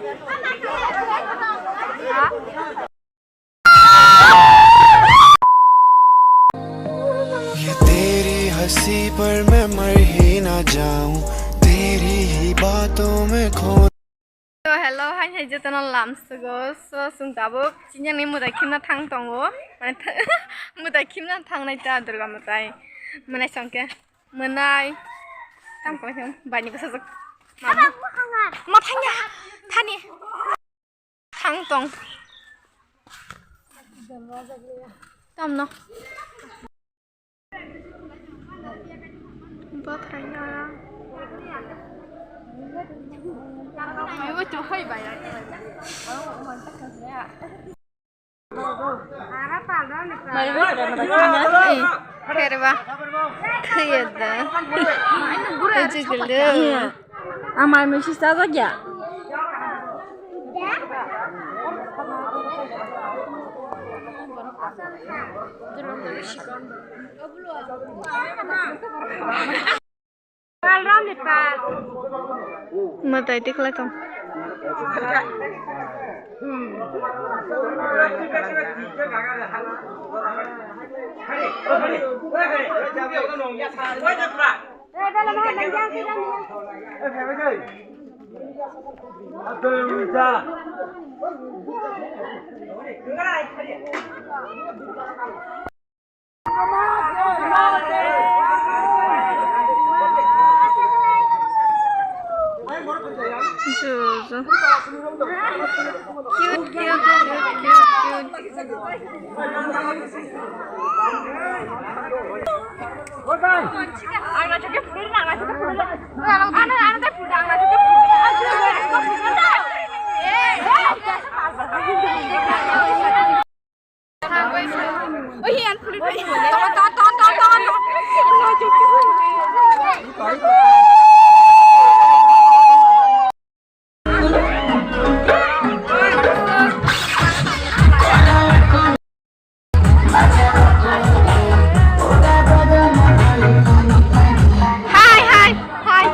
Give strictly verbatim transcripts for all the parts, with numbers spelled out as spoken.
ये तेरी हंसी पर मैं मर ही ना जाऊं, तेरी ही बातों में खो To hello, hai hai jotono lamsogo. So, chwng tabuk chini mwtai khimna thang tongo. Mane, mwtai khimna thangnai ta Durga mwtai. Mwnai songke. Mwnai. Tam koi hwn. Bani bwsajwk. Ma thangya. Thani. Thang tong. Tamno. Bo thangya. Ai, bo to hai bai. Pherba. Thuyada. Kuchi gulu. Amai misi sajak ya. Mwtai tikhlai tong. Zuzu. Cute, cute, cute, cute, cute. Hai, hai, hai.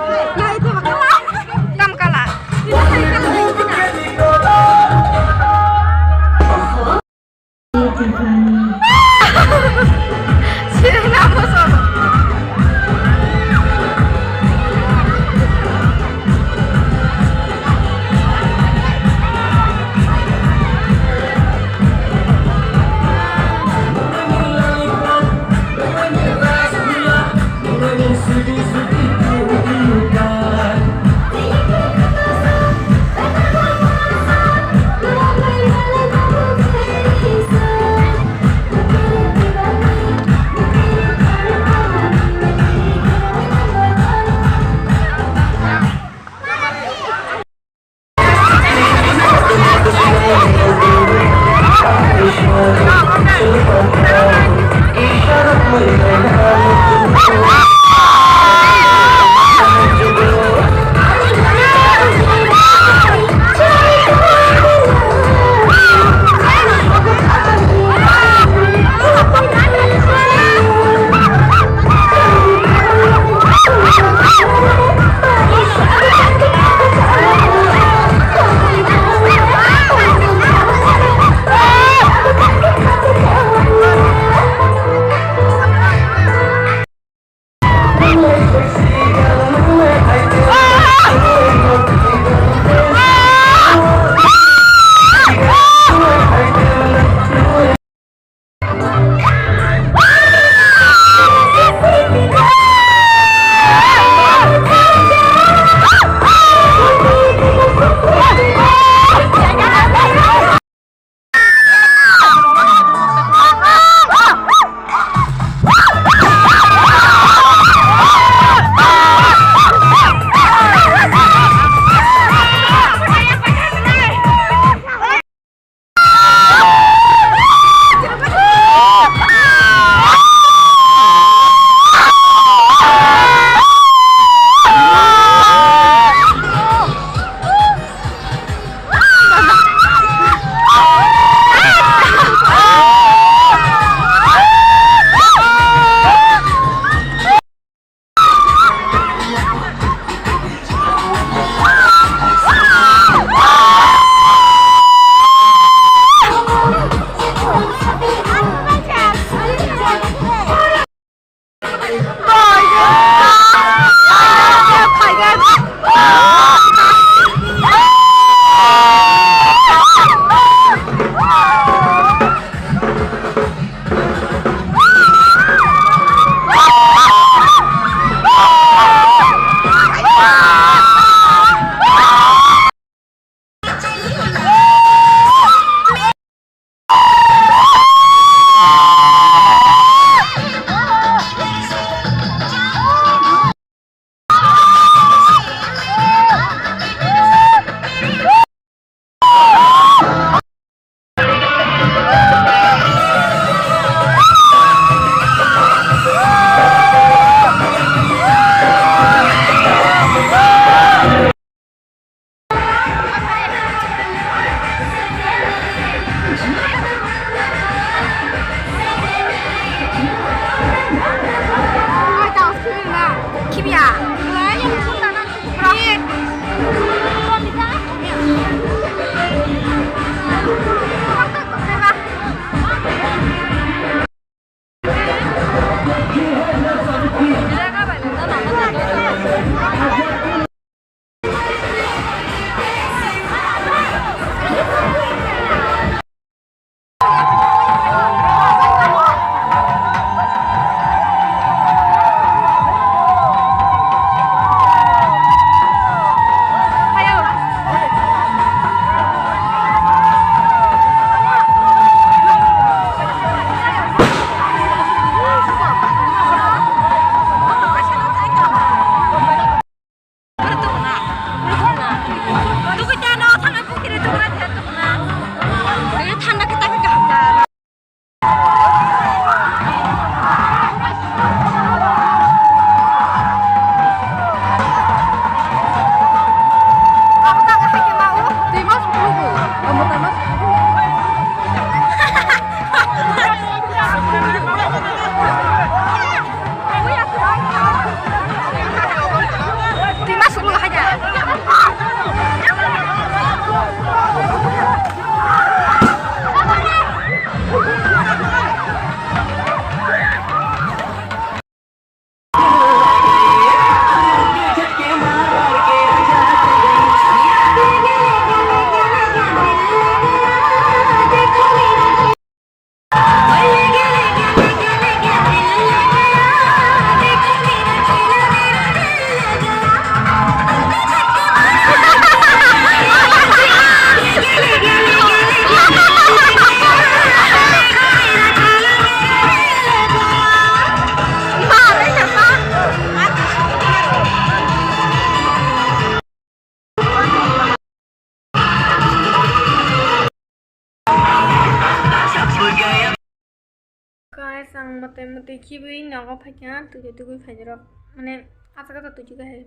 Guys, ang mwtai mwtai khibi nogo phaikha, twi tugui phaijak rok, mane, acha kata twi tugui hai,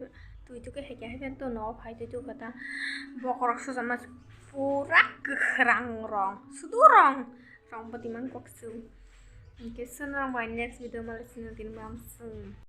twi tugui hai khe hai to nogo phai twi tugui kata bokorok sujama pura kwkhwrang rong, sudu rong, rong bwtwi man kok su. Hinkhe swnam rok bai next video malai swnam tini bam sung.